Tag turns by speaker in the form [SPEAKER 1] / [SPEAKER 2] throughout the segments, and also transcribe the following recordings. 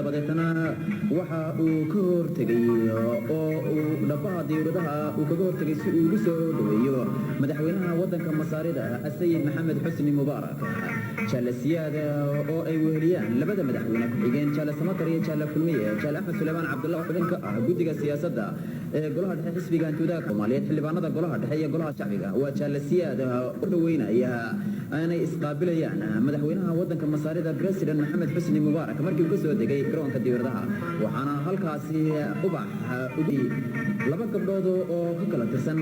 [SPEAKER 1] Dabadeetana waxa uu ka hortegay oo uu dhabaha diyuuradaha uu kaga hortegay si uu ugu soo dhaweeyo madaxweynaha waddanka Masaarida, Asayid Maxamed Xusni Mubaarak. Jaale Siyaad oo ay weheliyaan labada madaxweyne ku-xigeen, Jaale Samatar iyo Jaale Kulmiye, Jaale Axmed Suleymaan Cabdulla, xubin ka ah guddiga siyaasadda ee golaha dhexe xisbiga Hantiwadaha Soomaaliyeed, xildhibaanada golaha dhexe iyo golaha shacbiga, waa Jaale Siyaad u dhaweynaya aanay isqaabilayaan madaxweynaha waddanka Masaarida, President Maxamed Xusni Mubaarak, markii uu ka soo degay garoonka diyaaradaha. Waxaana halkaasi ubax laba gabdhood oo ka kala tirsan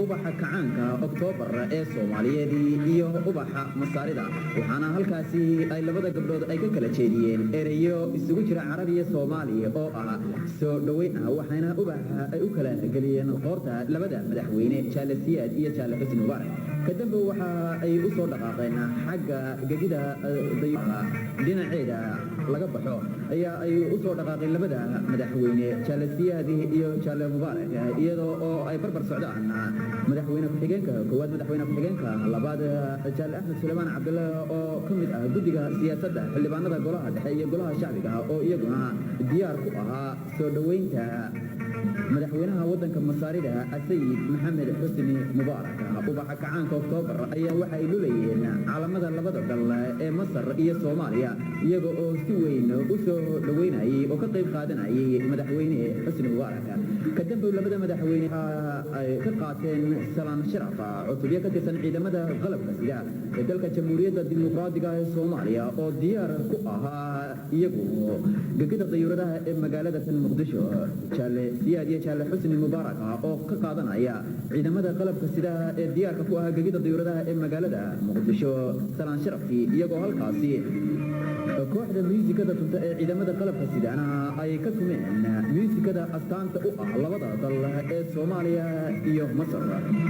[SPEAKER 1] Ubaxa Kacaanka Oktoobar ee Soomaaliyeed iyo Ubaxa Masaarida, waxaana halkaasi ay labada gabdhood ay ka kala jeediyeen ereyo isugu jira Carabi iyo Soomaaliya oo ah soo dhoweyn ah. Waxaana ubaxa ay u kala geliyeen qoorta labada madaxweyne, Jaale Siyaad iyo Jaale Xusni Mubaarak. Kadambe waxa ay u soo dhaqaaqeen xagga gegida dhinaceeda laga baxo ayaa ay u soo dhaqaaqeen labada madaxweyne, Jaale Siyaad iyo Jaale Mubaarak, iyadoo oo ay barbar socdaan madaxweyne ku-xigeenka koowaad, madaxweyne ku-xigeenka labaad, Jaale Axmed Suleymaan Cabdulle, oo ka mid ah guddiga siyaasadda, xildhibaanada golaha dhexe iyo golaha shacbiga, oo iyaguna diyaar ku ahaa soo dhoweynta madaxweynaha waddanka Masaarida, Asayid Maxamed Xusni Mubaarak. Ubaxa Kacaanka Oktoobar ayaa waxa ay lulayeen calamada labada dal ee Masar iyo Soomaaliya, iyaga oo si weyn u soo dhoweynayay oo ka qayb qaadanayay madaxweyne Xusni Mubaarak. Kadambe labada madaxweyne ay ka qaateen salaan sharaf cutubyo ka tirsan ciidamada qalabka sida ee dalka Jamhuuriyadda Dimuqraadiga ee Soomaaliya oo diyaar ku ahaa iyagu gegida dayuuradaha ee magaalada tan Muqdisho. Jaale Siyaad iyo Jaale Xusni Mubaarak oo ka qaadanaya ciidamada qalabka sida ee diyaarka ku ahaa gegida dayuuradaha ee magaalada Muqdisho salaan sharafkii, iyagoo halkaasi kooxda muusikada tunta ee ciidamada qalabka sidana ay ka tumeen muusikada astaanta u ah labada dal ee Soomaaliya iyo Masar.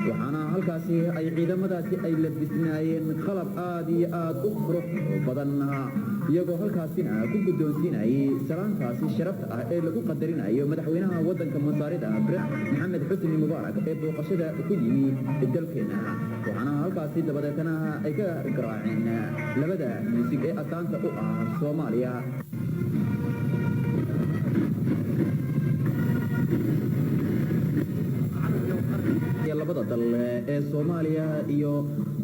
[SPEAKER 1] Waxaana halkaasi ay ciidamadaasi ay labisnaayeen qalab aad iyo aad u qurux badan, iyagoo halkaasina ku guddoonsiinayay salaantaasi sharafta ah ee lagu qadarinayo madaxweynaha waddanka Masaarida, Maxamed Xusni Mubaarak, ee booqashada ku yimi dalkeena. Waxaana halkaasi dabadeetana ay ka garaaceen labada muusig ee astaanta u ah Soomaaliya labada dal ee Soomaaliya iyo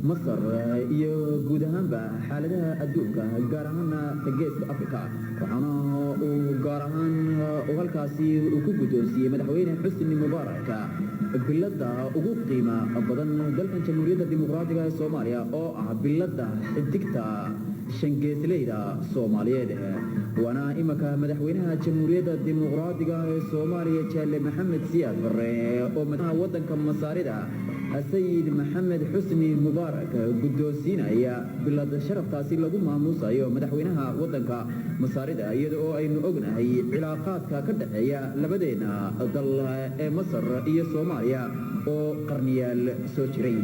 [SPEAKER 1] Masar, iyo guud ahaanba xaaladaha adduunka, gaar ahaana Geeska Africa. Waxaana uu gaar ahaan uu halkaasi uu ku guddoonsiiyey madaxweyne Xusni Mubaarak bilada ugu qiima badan dalkan Jamhuuriyadda Dimuqraadiga ee Soomaaliya, oo ah bilada xidigta shangeesleyda Soomaaliyeed. Waana imanka madaxweynaha Jamhuuriyadda Dimuqraadiga ee Soomaaliya, Jaale Maxamed Siyaad Barre, oo madaxweynaha waddanka Masaarida, Sayid Maxamed Xusni Mubaarak, guddoonsiinaya bilad sharaftaasi lagu maamuusayo madaxweynaha waddanka Masaarida, iyada oo aynu ognahay cilaaqaadka ka dhexeeya labadeena dal ee Masar iyo Soomaaliya oo qarniyaal soo jiray.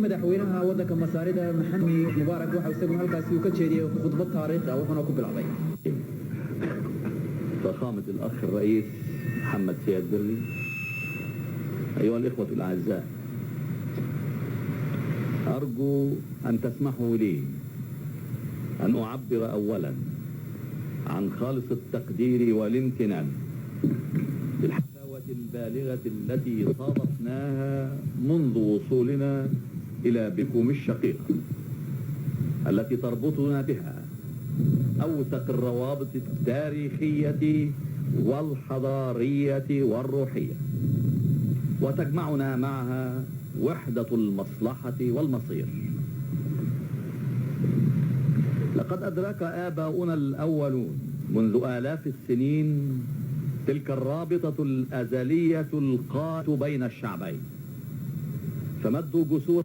[SPEAKER 1] Madaxweynaha waddanka Masaarida Maxamed Mubaarak waxa isaguna halkaasi uu ka jeediyey khudbad taariikhi ah, wuxuuna ku bilaabay:
[SPEAKER 2] فخامة الأخ الرئيس محمد سياد بري، أيها الإخوة الأعزاء، أرجو أن تسمحوا لي أن أعبر أولا عن خالص التقدير والامتنان للحفاوة البالغة التي صادفناها منذ وصولنا إلى بكم الشقيقة، التي تربطنا بها أوثق الروابط التاريخية والحضارية والروحية، وتجمعنا معها وحدة المصلحة والمصير. لقد أدرك آباؤنا الأولون منذ آلاف السنين تلك الرابطة الأزلية القائمة بين الشعبين، فمدوا جسور